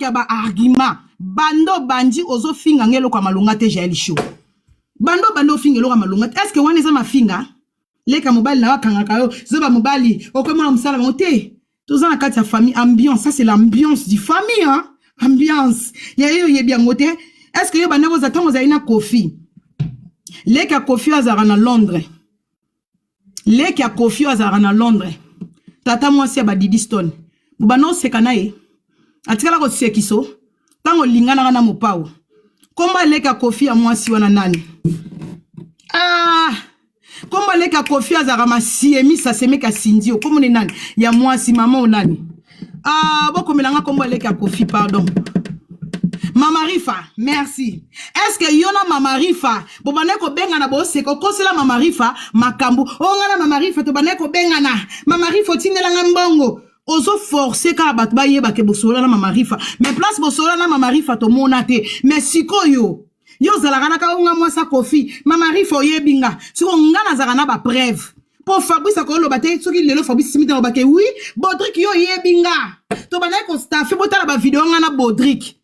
manque ya baargument. Bando bandi ozofinga nga eloko ya malonga te. Jael Show, bando bando ofinga eloko ya malonga te. Est ce que wana eza mafinga? Leka mobali na yo akangaka yo zoba, mobali okomona mosala bango te. Toza na kati ya famille, ambiance, ça c'est l'ambiance du famille, hein? Ambiance ya yo oyebi yango te. Est ce que yo bandako oza ntango ozali na Kofi, leki ya Kofi oyo azalaka na Londres, leki ya Kofi oyo azalaka na Londres, tata mwasi ya badidi Stone, bobanda oseka na ye, atikala kosekiso ntango olinganaka na mopao. Kombo aleki ya Kofi ya mwasi wana nani? Ah, kombo aleki ya Kofi azalaka masiemisa semeka sindio, kombo ne nani ya mwasi, mama o nani? Ah, bokomelanga kombo aleki ya Kofi, pardon. Mama Rifa, merci. Est ce que yo na Mama Rifa bobandaki kobengana, boseka, okosela Mama Rifa makambo o nga na Mama Rifa tobandaki kobengana? Mama Rifa otindelanga mbongo, ozoforce kaka bato bayeba ke bosolola na Mama Rifa, mais place bosolola na Mama Rifa tomona te. Mais sikoyo yo ozalaka naka onga mwasi Kofi, Mama Rifa oyebi nga. Sikoyo nga nazalaka na bapreuve mpo Fabrice akoloba te. Soki lelo Fabrice simi te alobake oui, Bodrik, yo oyebi nga, tobandaki kostaffe. Botala bavideo nga na Bodrik.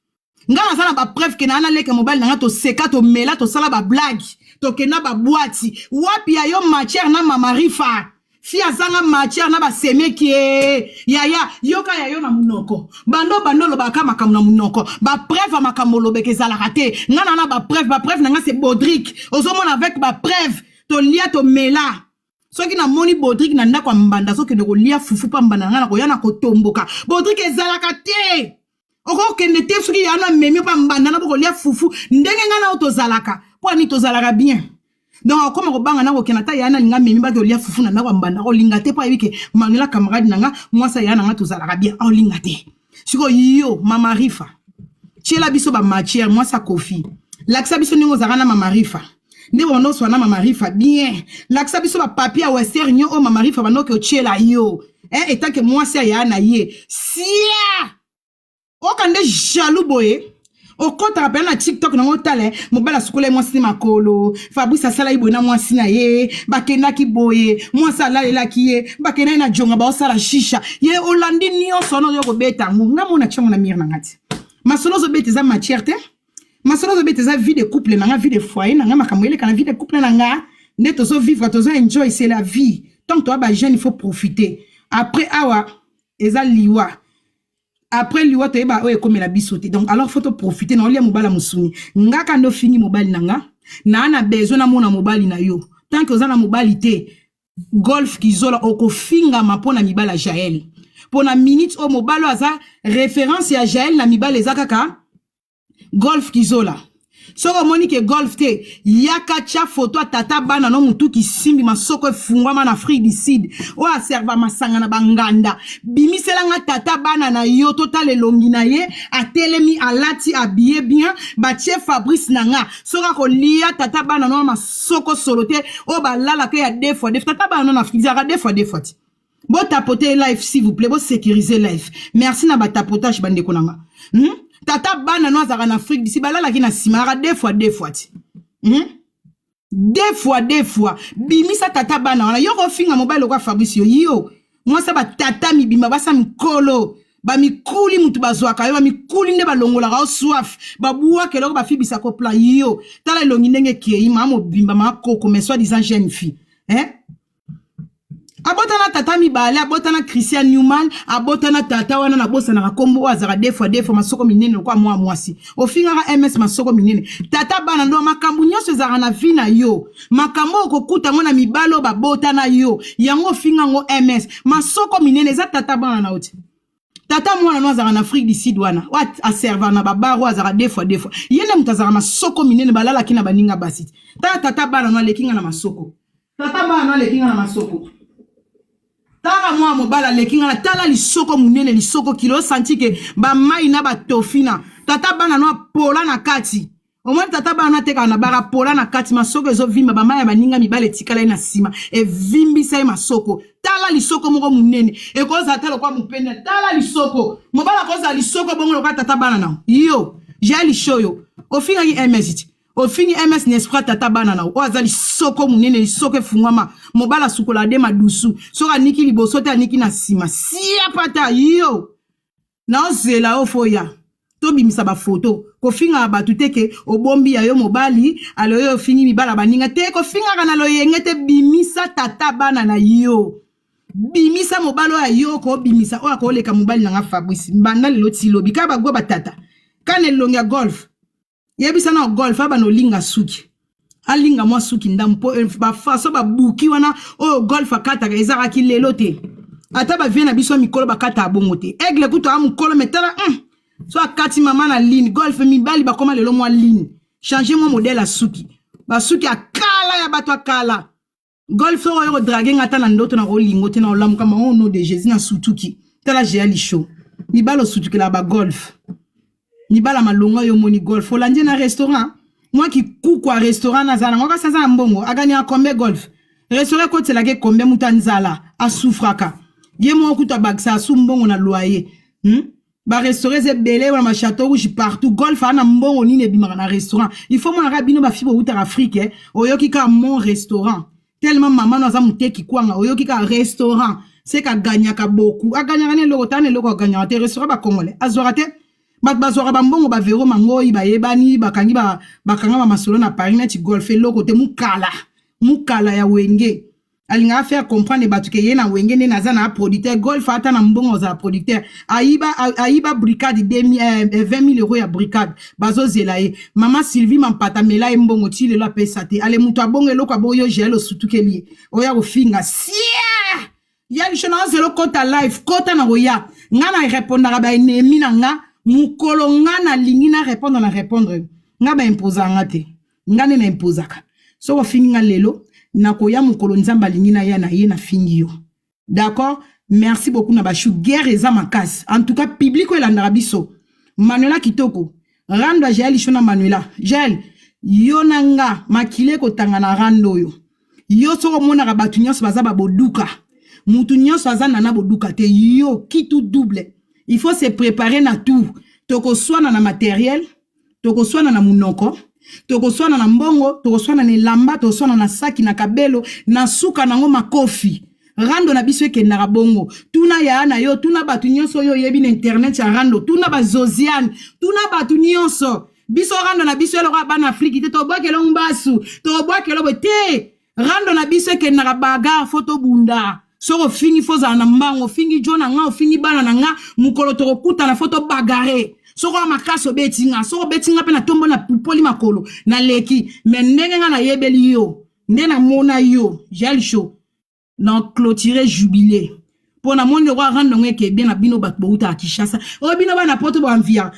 Nga naza na bapreuve ke naa naleka mobali na nga, toseka, tomela, tosala bablague, tokenda babwati. Wapi ya yo matière na Mama Rifa? Fi azanga matière na basemeki ye. Yaya, yoka ya yo na monoko. Bando bando olobaka makambo na monoko, bapreuve ya makambo olobeka ezalaka te. Nga na bapreuve, bapreuve na nga c'est Bodrik. Ozomona avec bapreuve, tolia, tomela. Soki namoni Bodrik na ndako ya mbanda azokende kolia fufu mpa mbanda na ngai, na koya na kotomboka. Bodrik ezalaka te, okokende te. Soki ya na memi mpa mbanda na bokolia fufu ndenge ngai na oyo tozalaka, mpo ani tozalaka bien. Donc akoma kobanga na kokende. Ata ya nalinga memi baki olia fufu na ndako ya mbanda, olinga te, mpo ayebi ke Manuela camarade na nga, mwasi ya na nga, tozalaka bien, aolinga te. Sikoyo yo Mama Rifa, tiela biso bamatière. Mwasi ya Kofi, lakisa biso ndenge ozalaka na Mama Rifa, nde banda oswa na Mama Rifa bien. Lakisa biso bapapier ya Western Union oyo Mama Rifa bandoki otiela yo, eh, etanke mwasi aya na ye. Sia oka nde jaloux boye, okɔtaka mpena na TikTok nango, otala mobali asukola ye mwasi makolo. Fabrice asalaki boye na mwasi na ye, bakendaki boye, mwasi alalelaki ye, bakendaki na jonga, baosala shisha. Ye olandi nyonso wana, oyo kobeta yango. Nga mona tiango na mire na nga ti masolo ozobeta eza matière te. Masolo ozobeta eza vie de couple na nga, vie de foyer na nga, makambo eleka na vie de couple na nga nde tozovivre, tozo enjoy. C'est la vie. Tant que toza bajeune, il faut profiter. Après awa eza liwa, après liwa toyeba oyo ekomela biso te. Donc alors faut toprofite na olia mobali ya mosuni. Ngaka nde ofingi mobali na nga, naa na besoin namona mobali na yo. Tant que oza na mobali te, Golf Kizola, okofingama mpo na mibali ya Jael. Mpo na minute oyo, mobali oyo aza référence ya Jael na mibali eza kaka Golf Kizola. Soki omoni ke Golf te, yaka tia foto ya tata bana no mutu kisimbi, masoko efungwama na Afrique du Sud, oyo aserva masanga na banganda. Bimiselanga tata bana na yo, totala elongi na ye. Atelemi, alati habillé bien, batie Fabrice na nga. Soki akolia tata bana no masoko solo te, oyo balalaka ya deux fois deux. Tata bana no na Afrique ezalaka deux fois deux fois ti. Botapote live, s'il vous plaît, bosécuriser live. Merci na batapotage, bandeko na nga, Tata bana no azalaka na Afrique d'ici, balalaki na nsima, aka deux fois deux fois ti, Deux fois deux fois. Bimisa tata bana wana. Yo kofinga mobali lokwa Fabrice, yo yo mwasi batata mibimba, basa mikolo, bamikuli mutu bazwaka yo, bamikuli nde balongolaka yo soif, babwaka eloko, bafibisaka plan. Yo tala elongi ndenge ekei, maa mobimba, maa koko, mais soi disant jeune fille, hein? Abotana tata mibale: abotana Christian Newman, abotana tata wana nabosanaka nkombo, oyo azalaka deux fois deux fois, masoko minene lokwa mwa mwasi. Ofingaka ms masoko minene. Tata bana ndo makambo nyonso ezalaka na vie na yo, makambo okokuta yango na mibale oyo babotana yo, yango ofinga yango ms masoko minene. Eza tata bana na yo ti. Tata mwana no azalaka na Afrique du Sud wana, oyo aservaka na babar, oyo azalaka deux fois deux fois, ye nde moto azalaka masoko minene, balalaki na baninga basi ti. Tala tata bana no aleki nga na masoko. Tata bana no aleki nga na masoko. Tala mwana mobali aleki nga na, tala lisoko monene, lisoko kilo, osanti ke bamai na batofina. Tata bana no apola na kati. Omoni tata bana no atekaka na bara, pola na kati, masoko ezovimba, bamai ya baninga mibale etikala ye na nsima, evimbisa ye masoko. Tala lisoko moko monene, ekozala ta lokwa mopende. Tala lisoko, mobali akozala lisoko bongo lokwa tata bana na yo. Jael Show, ofingaki ms ti, ofingi ms na esprit. Tata bana na oyo aza lisoko monene, lisoko efungwama. Mobali asukola de madusu, soki aniki liboso te, aniki na nsima. Sia pata yo, naozela yo, foya Tobimisa bafoto. Kofingaka bato te ke obombi ya yo mobali, alo yo ofingi mibala baninga te. Kofingaka na loyenge te. Bimisa tata bana na yo. Bimisa mobali oyo yo kobimisa oyo akoleka mobali na nga Fabrice. Banda lelo ti lobi kaka bagwa batata. Kana elongi ya golf. Yebisa na golf abana olinga suki. Alinga mwa suki ndambo po eh, ba façon babuki wana oyo golf akataka ezalaki lelo te. Ata ba vie na biso ya mikolo bakata bongo te. Aigle kutu a mukolo mais tala so akati mama na ligne golf mibali bakoma lelo mwa ligne. Changer mwa modèle ya suki. Basuki ya kala ya bato ya kala. Golf soko oyo kodrague nga ata na ndoto na kolingo te na olamuka ma au nom de Jésus na sutuki. Tala Géa Lisho. Mibali osutukela ba golf. Mibala malonga yo moni golf. Olandi na restaurant. Mwa kikuku ya restaurant naza nango kasi aza na mbongo. Agani combien golf? Restaurant ekotelaka combien mutu nzala asufraka. Ye moko kutu abakisa asu mbongo na loyer. Ba restaurant eza ebele wana ba château rouge partout. Golf ana mbongo nini ebimaka na restaurant. Il faut monaka bino ba fibo outaka Afrique eh. Oyoki ka mon restaurant. Tellement maman no aza muteki kwanga oyoki ka restaurant. C'est ka gagnaka beaucoup. Agagnaka ne eloko ta ne eloko agagnaka te restaurant ba congolais. Azwaka te. Bato bazwaka bambongo ba vero mangoi bayebani bakangi ba bakanga ba masolo na Paris neti golf eloko te mukala. Mukala ya wenge. Alingaka faire comprendre bato ke ye na wenge nde naza na producteur. Golf ata na mbongo ozala producteur. Ayiba ayiba brigade 20 000 euros ya brigade. Bazozela ye. Mama Sylvie Mampata mela ye mbongo ti lelo apesa te. Ale mutu abongo eloko abongo yo Jael osutukeli ye. Oya kofinga. Sia! Ya lisho na ozela okota live, kota na koya. Nga na répondaka ba ennemi na nga, mukolo nga na lingi na répondre na répondre. Nga ba imposa nga te. Nga nde na imposaka. Soko ofingi nga lelo, nakoya mokolo Nzambe alingi na ya na ye na fingi yo. D'accord? Merci beaucoup na bashu. Guerre eza makasi. En tout cas, public oyo elandaka biso. Manuela Kitoko. Rando ya Jael Lisho na Manuela. Jael, yo na nga makile kotanga na rando oyo. Yo soko omonaka bato nyonso baza ba boduka. Mutu nyonso aza nana boduka te. Yo, qui tout double. Il faut se préparer na tout. Tokoswana na matériel. Tokoswana na munoko, tokoswana na mbongo, tokoswana na elamba, tokoswana na saki na kabelo, na suka nango makofi. Rando na biso ekendaka bongo. Tuna ya na yo, tuna bato nyonso oyo oyebi na internet ya rando, tuna ba Zosiane, tuna bato nyonso. Biso rando na biso eloko ya bana Afriki te, tobwakela mbasu, tobwakela boye te. Rando na biso ekendaka bagarre, fo tobunda. Soko ofingi fo ozala na mbango, ofingi jo na nga, ofingi bana na nga, mokolo tokokutana fo tobagare. Soko ya makasi obeti nga, soko obeti nga mpe na tombo na pupoli makolo, naleki. Mais ndenge nga nayebeli yo, nde namona yo, Jael Show, na clôturer jubilé. Mpo namoni lokola rando yango eke bien na bino bato boutaka Kinshasa. Oyo bino bana poto boenvia.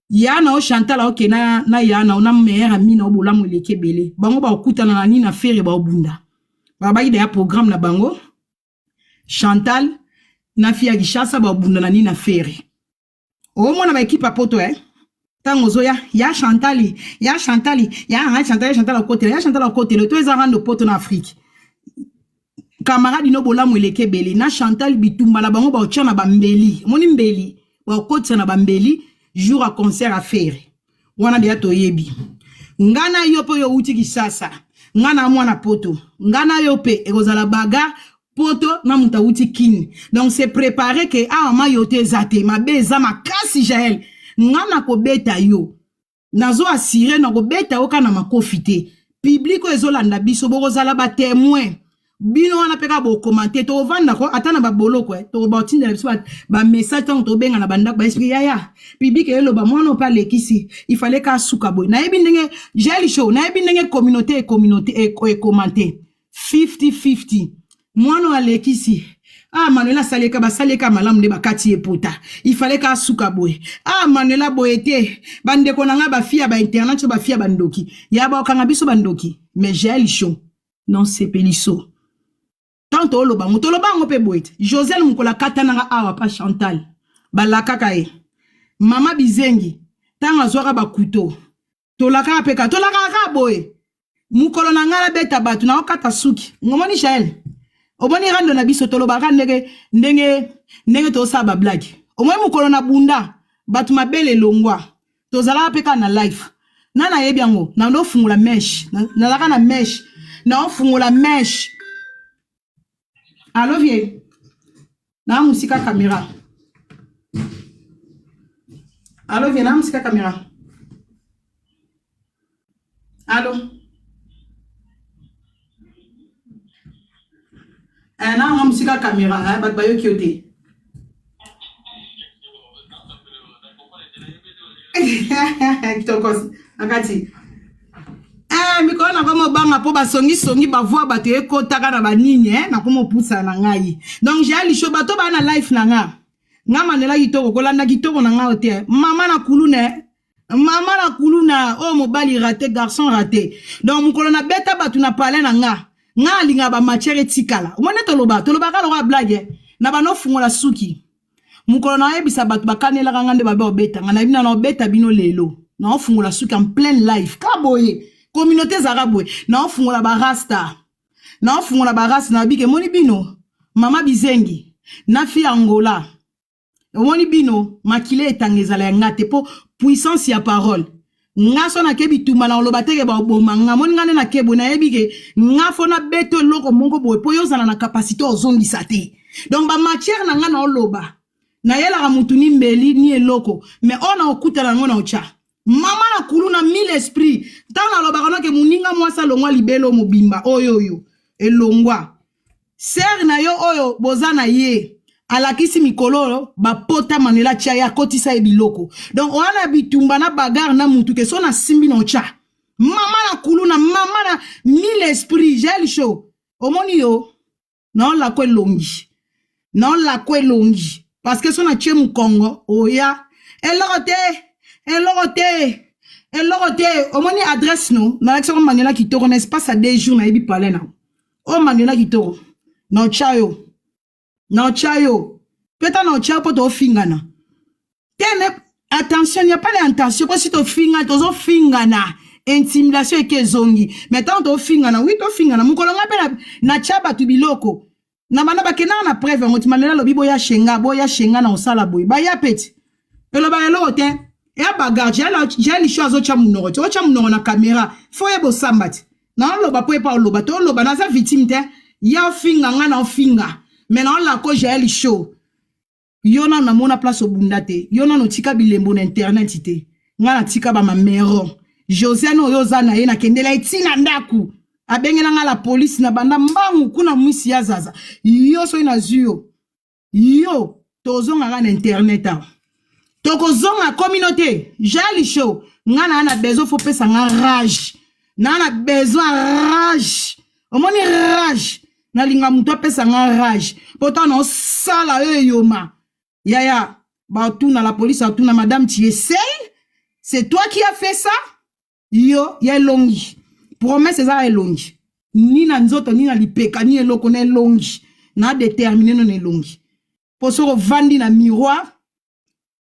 Ya na o Chantal oke na na ya na na meilleur ami na bolamu eleki ebele. Bango bakutana na nini na fere baobunda. Babaki deya programme na bango. Chantal na fille ya Kinshasa babunda na nini na fere. Omona ba équipe ya poto eh. Tango ozoya ya Chantal, ya Chantal, ya Chantal, ya Chantal okotela, ya Chantal okotela to eza rando poto na Afrique. Camarade no bolamu eleki ebele na Chantal bitumba na bango baotia na bambeli. Omoni mbeli, baokotisa na bambeli jour ya concert à Ferre. Wana deya toyebi. Nga na yo pe yo uti Kinshasa. Nga na mwana poto. Nga na yo pe ekozala bagarre poto na mutu awuti Kin. Donc c'est préparé que awa ma yo te eza te. Mabe eza makasi Jael. Nga na kobeta yo. Nazo assurer na kobeta yo kana makofi te. Public oyo ezolanda biso bokozala ba témoin. Bino wana pe ka bo commenter to vanda ko ata na ba boloko eh to ba tindela biso ba message tango to benga na bandako ba expliquer yaya public eloba mwana pa lekisi il fallait ka suka boye. Nayebi ndenge Jael Show, nayebi ndenge communauté et communauté et commenter 50-50. Mwana alekisi. Ah Manuela saleka basaleka malamu nde bakati ye pota. Il fallait ka suka boye. Ah Manuela boye te. Bandeko na nga ba fille ba internet ba fille ba ndoki. Ya ba okanga biso ba ndoki. Mais Jael Show non sepeliso. Tant toloba ngo toloba ngo pe boye te. Joselle mukola katananga awa pa Chantal. Balakaka ye. Mama Bizengi tango azwaka ba couteau. Tolakaka pe ka tolakaka ka boye. Mukolo na nga nabeta bato na okata suki. Ngomoni Jael. Omoni rando na biso tolobaka ndenge ndenge ndenge tosala ba blague. Omoni mukolo na bunda bato mabele longwa. Tozalaka pe kaka na life. Na nayebi yango na ndo fungola mèche. Nazalaka na mèche. Na ofungola mèche. Allo vie. Na musika caméra. Allo viens na mosika caméra. Allo. Eh, na nga mosika caméra, eh, bato bayoki yo te. Kitoko na kati. Eh, mikolo nakoma obanga mpo basongisongi bavoi bato ekotaka na banini eh, nakoma opusana na ngai donc jea lisho bato baa na life na nga nga mandela kitoko kolanda kitoko na nga te mama na kuluna mama na kuluna oyo oh, mobali rate garçon rate donc mokolo nabeta bato na palais na nga nga alingaka bamatière etikala omoni toloba tolobaka lokola blague na banofungola suki mokolo nayebisa bato bakanelaka nga nde babe obeta nga nayebi na naobeta bino lelo naofungola suki en pleine life ka boye communauté ezalaka boye naofungola barasta naofungola barasi na bike emoni bino mama bizengi na fi angola omoni bino makila etanga ezala ya nga te mpo puissance ya parole nga so nake bitumba na oloba teke baoboma nga moni nga nde nake boye nayebi ke nga fo nabeta eloko moko boye mpo yo ozala na kapasite ozongisa te donc bamatière na nga naoloba nayelaka motu ni mbeli ni eloko mais oyo naokutana yango na otya mama na kuluna mille esprit ntango nalobaka noke moninga mwasi alongwa libelo mobimba oyo oyo elongwa sere na yo oyo boza na ye alakisi mikolo oyo bapota manuel atya ye akotisa ye biloko donc oya na bitumba na bagare na mutu ke so nasimbi na otya mama na kuluna mama na mille esprit gel show omoni yo naolako elongi naolako elongi parce que so natie mokongo oya eloko te eloko te eloko te omoni adresse no nalakisako manuela kitoko na espace ya deux jours nayebi palais na o manuela kitoko naotya yo naotya yo mpe ta naotya yo mpo toofingana te ne attention n'y a pas d'intention mpo si tofinga tozofingana intimidation eke ezongi mais ntango tofingana wi tofingana mokolo ngai mpe natya bato biloko na banda bakendaka na preuve yango ti mandela alobi boya shenga boya shenga na kosala boye baya mpe ti elobaka eloko te ya bagarre jael sho azotya monoko ti otya monoko na kamera fo ye bosamba ti naoloba mpo epa oloba te oloba naza victime te ya ofinga ngai na ofinga mais naolako jael show Yo nanu namona place obunda te. Yo nanu otika bilembo na internet te. Nga natika ba mamero. Josiane oyo oza na ye nakendela ye ti na ndaku. Abengela nga la police na banda mbangu kuna mwisi ya zaza. Yo soki nazwi yo. Yo tozongaka na internet awa. Tokozonga communauté. Jali show. Nga na na besoin faut pesa nga rage. Na na besoin rage. Omoni rage. Nalinga moto apesa nga rage mpo ntango naosala oyo eyoma yaya batuna la police atuna madame tu es seule c'est toi qui as fait ça yo ya elongi promesse eza elongi ni na nzoto ni na lipeka ni eloko na elongi na determine no na elongi mpo soki ovandi na miroir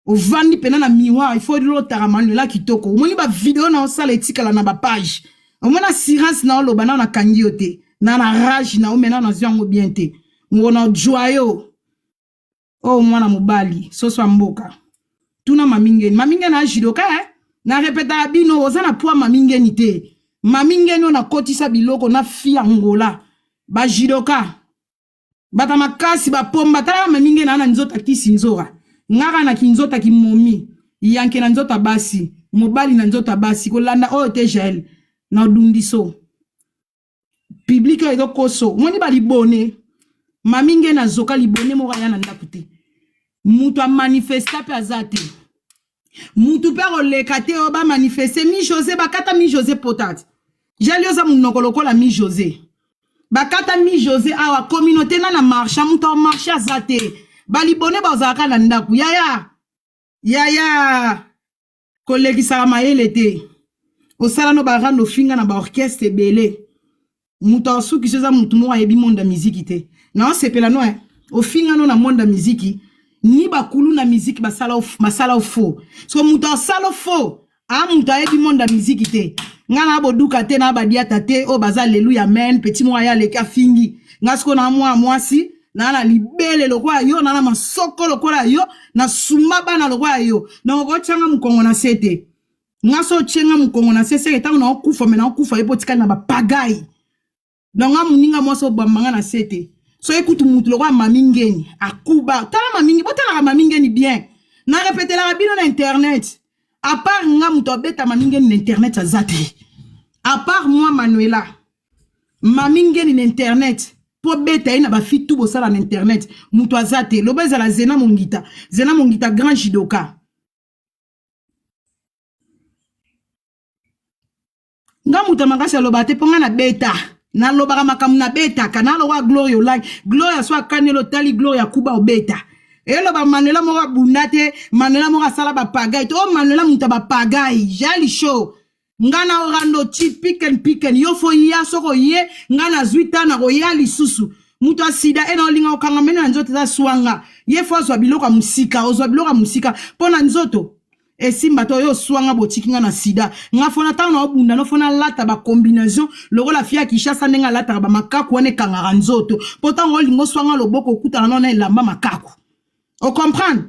ovandi mpena na miroir il faut lotaka manuela kitoko omoni bavideo na osala etikala na bapage omoni assurance na oloba nao nakangi yo te na na rage na omena nazwi yango bien te ngona ojwa yo oyo oh, mwana mobali soso ya mboka tuna mamingeni mamingeni ajudoka eh? na repetaka bino oza na poids mamingeni te mamingeni oyo nakotisa biloko na fi angola bajudoka bata makasi bapomba tala maminge na na nzota kisi nzora ngaka na kinzota kimomi yanke na nzota basi mobali na nzota basi kolanda oyo te jael na odundiso public oyo ezokoso omoni balibone maminge na zoka libone moko aya na ndako te moto amanifesta mpe aza te mutu mpe akoleka te oyo bamanifeste mi josé bakata mi josé potati jali oza monoko lokola mi josé bakata mi josé awa communauté na na marche moto amarche aza te balibone bazalaka na ndako yaya yaya kolekisaka mayele te osala no barando ofinga na baorchestre ebele moto asukisi eza motu moko ayebi monde ya miziki te naosepela no eh. ofinga no na monde ya miziki ni bakulu na miziki basala basala faux so moto asala faux a moto ayebi monde ya miziki te nga na boduka te na badiata te oyo baza leluya men petit moko aya aleki afingi nga sikoyo na mwana mwasi na na libele lokola yo na na masoko lokola yo na sumba bana lokola yo donc okotyanga mokongo na se te nga so otie nga mokongo na se seke ntango naokufa me naokufa ye mpo otikali na bapagai donc nga moninga mwasi obamba nga na se te soki kutu motu lokola mami ngeni akuba tala mami botalaka mami ngeni bien Na repetelaka bino na internet. À part nga moto abeta mami ngeni na internet aza te. À part moi Manuela. Mami ngeni na internet po beta ye na ba fille tout bosala na internet moto aza te. Loba ezala Zena Mongita. Zena Mongita grand judoka. Nga moto ya makasi aloba te mpo nga na beta nalobaka makambo nabetaka naloka gloria olangi gloria so akaneli otali gloria kuba obeta eloba manuela moko abunda te manuela moko asala bapagai te o oh, manuela moto ya bapagai jali show nga na orando ti piken piken yo fo ya soko ye nga nazwi ta na koya lisusu moto ya sida e na olinga kokanga mene na nzoto eza swanga ye fo azwa biloko ya mosika ozwa biloko ya mosika mpo na nzoto Esimba to yo oswa nga botiki nga na sida nga fona ntango na obunda no fona alata ba combinaison lokola fia ya Kinshasa ndenge alataka ba makaku wana ekangaka nzoto mpo ntango olinga oswa nga loboko okutana nao na elamba makaku o comprendre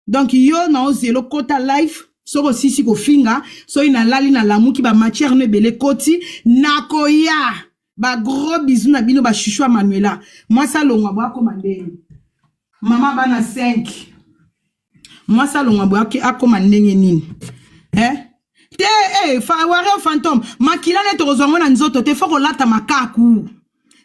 donc yo na ozela okota live soki osisi kofinga soki nalali nalamuki ba matière no ebele ekoti nakoya ba gros bisous na bino ba chouchou ya Manuela mwasi alongwa bo akoma ndenge mama bana 5 mwasi alongwa boye akoma ndenge nini eh? te eh, fa, warrior phantom makila ne tokozwa yango na nzoto te fo kolata makaku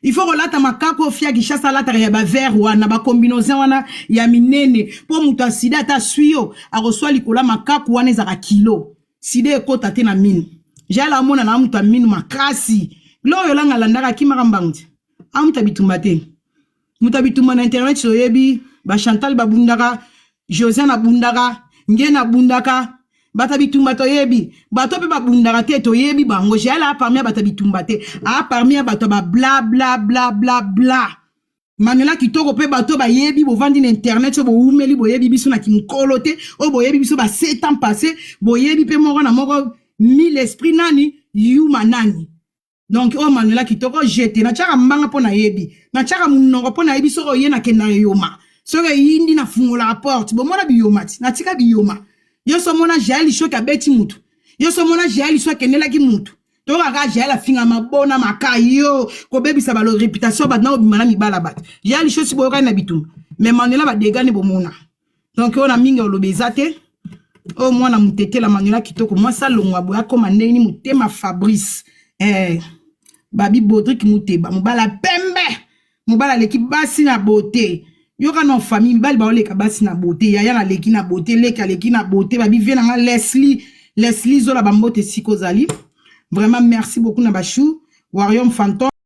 il faut kolata makaku oyo fia kinshasa alataka ya bavere wana bacombinaison wana ya minene mpo moto ya sida ata aswi yo akoswa likolo ya makaku wana ezalaka kilo sida ekota te na minu jala amona na moto ya minu makasi loyo olanga alandaka akimaka mbangu te amuta bitumba te moto ya bitumba na internet oyebi ba Chantal babundaka Josiane abundaka Ngena abundaka bato ya bitumba toyebi bato mpe babundaka te toyebi bango jael a parmi ya bato ya bitumba te a parmi ya bato ya ba bla bla bla bla bla manuela kitoko mpe bato bayebi bovandi na internet oyo bowumeli boyebi biso na kimokolo te oyo boyebi biso ba 7 ans passé boyebi mpe moko na moko mille esprit nani yuma nani Donc oyo oh, Manuela kitoko jete natiaka mbanga mpo nayebi natiaka monoko mpo nayebi soki oye nakenda eyoma soki eyindi nafungolaka porte bomona biyoma ti natika biyoma yo so omona jael shoki abeti mutu yo so omona jael so akendelaki mutu tokaka jael afinga mabona maka yo kobebisa balo reputation bato na obima na mibala bato jael shosi boyokani na bitumba mais Manuela badegani bomona donc oyo na mingi oloba eza te oyo mwana mutetela manuela kitoko mwasi alongwa boye akoma ndenge nini motema fabrice eh, babi bodrik muteba mobala pembe mobala aleki basi na beauté yoka na famille mibali baoleka basi na beauté yaya naleki na beauté leki aleki na beauté babi vie na nga leslie leslie zola bambote esika ozali vraiment merci beaucoup na bachou warrior phantom.